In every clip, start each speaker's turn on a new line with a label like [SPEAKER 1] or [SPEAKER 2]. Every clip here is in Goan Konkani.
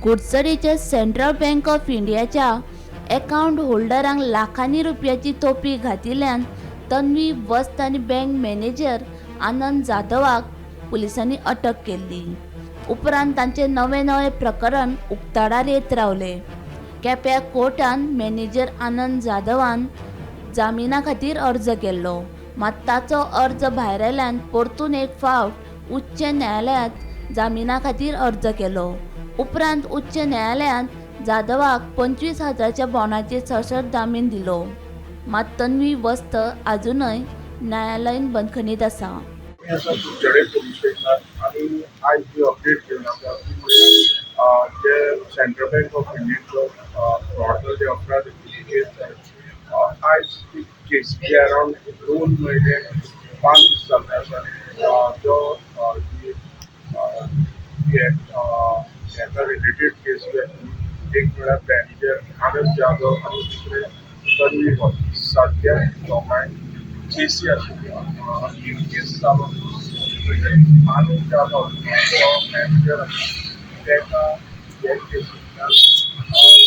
[SPEAKER 1] कुडचडेच्या सेंट्रल बँक ऑफ इंडियाच्या अकाउंट होल्डरांक लाखांनी रुपयाची तोपी घातिल्ल्यान तन्वी वस्त आनी बँक मॅनेजर आनंद जाधवाक पुलिसांनी अटक केल्ली. उपरांत तांचे नवे नवे प्रकरण उक्ताडार येत रावले. केप्यां कोर्टान मॅनेजर आनंद जाधवान जामिना खातीर अर्ज केल्लो, मात ताचो अर्ज भायरायल्यान परतून एक फावट उच्च न्यायालयांत जामिना खातीर अर्ज केलो. उपरांत उच्च न्यायालयान जाधवाक 25,000च्या बॉण्डाचेर सशर्त जामीन दिलो. मात तन्वी वस्त आजुनय न्यायालयीन बंदखणीत आसा.
[SPEAKER 2] आमी आसा कुडचडे पुलीस स्टेशनार आनी आयज जी अपडेट घेवन आसा ती म्हणल्यार जे सेंट्रल बँक ऑफ इंडियेचो फ्रॉड जाल्ले अपराध केस जाली. आयज ती केसी अरावंड 2 म्हयने 5 दीस जाल्ले आसा. जो जी हेका रिलेटेड केसी आशिल्ली, एक म्हळ्यार मॅनेजर आनंद जाधव आनी दुसरे तन्वी वस्त, सद्या दोगांय केसी आशिल्ली. ही केस चालू. आनंद जाधव जो मॅनेजर आसा, तेका हे केसींतल्यान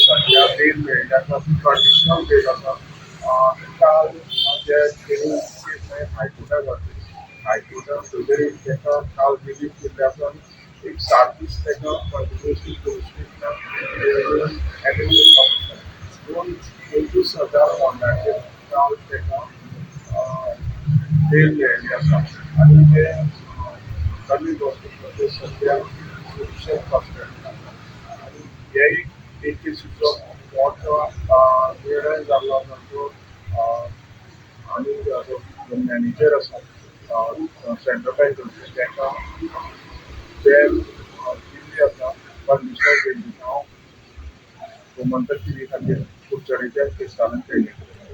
[SPEAKER 2] सद्या बेल मेळ्ळी आसा. ती कंडिशनल बेल आसा. काल जे तेणी केस मागीर हायकोर्टाक घातली. हायकोर्टान थंय तेका काल रिलीफ केल्ले आसा आनी एक 7 दीस तेका कंटिन्युअसली पुलीस स्टेशनार अटेंड करपाक आसा. 25,000 बॉन्डाचेर काल तेका बेल मेळ्ळी आसा आनी ते तन्वी वस्त ते सद्या पुलिसां कस्टडीन आसा. आनी हे एक केसीचो मोठो निर्णय जाल्लो आसा. तो आनी जो मॅनेजर आसा सेंट्रल बँक, तेका बेल दिल्ली आसा, कंडिशनल बेल. हांव गोमंतक टीव्ही खातीर कुडचडेच्या केसांतल्यान.